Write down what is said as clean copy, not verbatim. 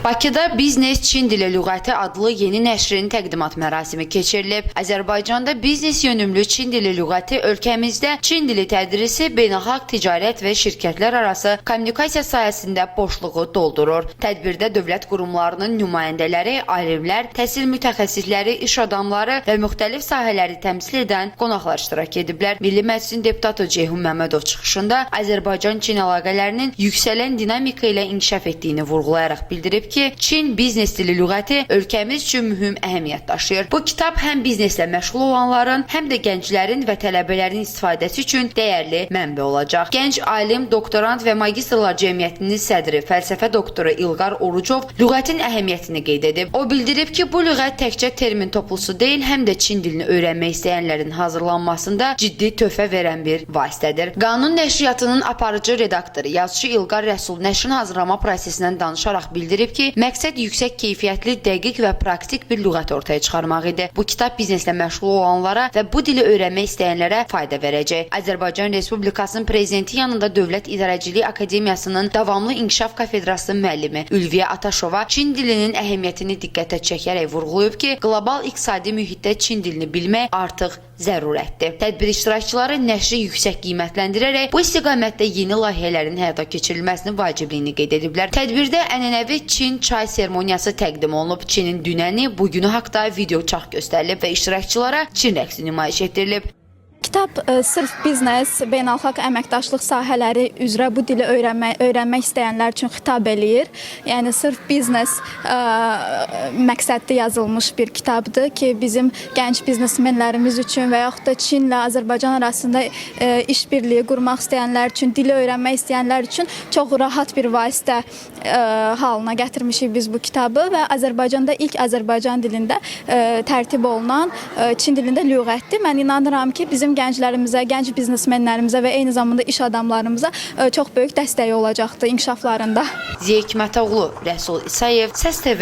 Bakıda Biznes Çin dili lüğəti adlı yeni nəşrin təqdimat mərasimi keçirilib. Azərbaycanda biznes yönümlü Çin dili lüğəti ölkəmizdə Çin dili tədrisi, beynəlxalq ticarət və şirkətlər arası kommunikasiya sahəsində boşluğu doldurur. Tədbirdə dövlət qurumlarının nümayəndələri, alimlər, təhsil mütəxəssisləri, iş adamları və müxtəlif sahələri təmsil edən qonaqlar iştirak ediblər. Milli Məclisin deputatı Ceyhun Məmmədov çıxışında Azərbaycan-Çin əlaqələrinin yüksələn dinamika ilə inkişaf etdiyini vurğulayaraq bildirib ki, Çin biznes dili lüğəti ölkəmiz üçün mühüm əhəmiyyət daşıyır. Bu kitab həm bizneslə məşğul olanların, həm də gənclərin və tələbələrin istifadəsi üçün dəyərli mənbə olacaq. Gənc alim, doktorant və magistrlar cəmiyyətinin sədri, fəlsəfə doktoru İlqar Orucov lüğətin əhəmiyyətini qeyd edib. O bildirib ki, bu lüğət təkcə termin toplusu deyil, həm də Çin dilini öyrənmək istəyənlərin hazırlanmasında ciddi töhfə verən bir vasitədir. Qanun nəşriyyatının aparıcı redaktoru, yazıçı İlqar Rəsul nəşrin hazırlama prosesindən danışaraq bildirib ki, məqsəd yüksək keyfiyyətli, dəqiq və praktik bir lüğət ortaya çıxarmaq idi. Bu kitab bizneslə məşğul olanlara və bu dili öyrənmək istəyənlərə fayda verəcək. Azərbaycan Respublikasının prezidenti yanında Dövlət İdarəçiliyi Akademiyasının Davamlı İnkişaf Kafedrasının müəllimi Ülviyə Ataşova Çin dilinin əhəmiyyətini diqqətə çəkərək vurğulayıb ki, qlobal iqtisadi mühitdə Çin dilini bilmək artıq zərurətdir. Tədbir iştirakçıları nəşri yüksək qiymətləndirərək bu istiqamətdə yeni layihələrin həyata keçirilməsinin vacibliyini qeyd ediblər. Tədbirdə ənənəvi Çin çay seremoniyası təqdim olunub. Çinin dünəni, bugünü haqda video çarx göstərilib və iştirakçılara Çin rəqsi nümayiş etdirilib. Kitab sırf biznes, beynəlxalq əməkdaşlıq sahələri üzrə bu dili öyrənmək istəyənlər üçün xitab eləyir. Yəni sırf biznes məqsədli yazılmış bir kitabdır ki, bizim gənc biznesmenlərimiz üçün və yaxud da Çinlə Azərbaycan arasında işbirliyi qurmaq istəyənlər üçün, dili öyrənmək istəyənlər üçün çox rahat bir vasitə halına gətirmişik biz bu kitabı və Azərbaycanda ilk Azərbaycan dilində tərtib olunan Çin dilində lüğətdir. Mən inanıram ki, bizim gənclərimizə, gənc biznesmenlərimizə və eyni zamanda iş adamlarımıza çox böyük dəstəyi olacaqdır inkişaflarında. Ziya Hikmətoğlu, Rəsul İsayev, Səs TV.